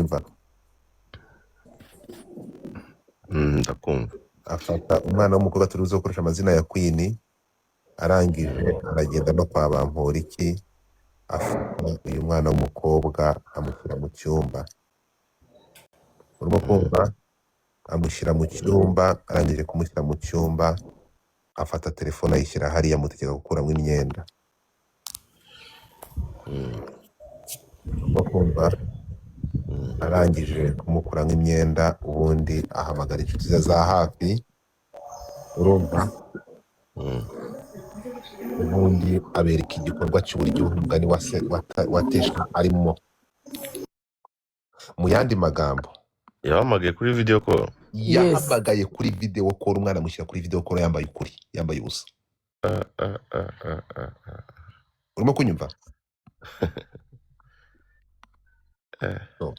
kunyumva? Ndakumva. Afata umwana w'umukobwa turi buze gukoresha amazina ya Queen, arangije aragenda no kwa Bamporiki, afata uyu mwana w'umukobwa amushyira mu cyumba. Urimo kumva? Amushyira mu cyumba, arangije kumushyira mu cyumba afata telefone ayishyira hariya, amutegeka gukuramo imyenda. Urimo kumva? Arangije kumukuramo imyenda, ubundi ahamagara inshuti ze za hafi, urumva? Ubundi abereka igikorwa cy'uburyo umugani wa se wateshwa arimo, mu yandi magambo. Yahamagaye kuri video call? Yes. Yahamagaye kuri video call, umwana amushyira kuri video call yambaye ukuri, yambaye ubusa. Ah, ah, ah, ah, ah, ah. Urimo kunyumva? Eh. So,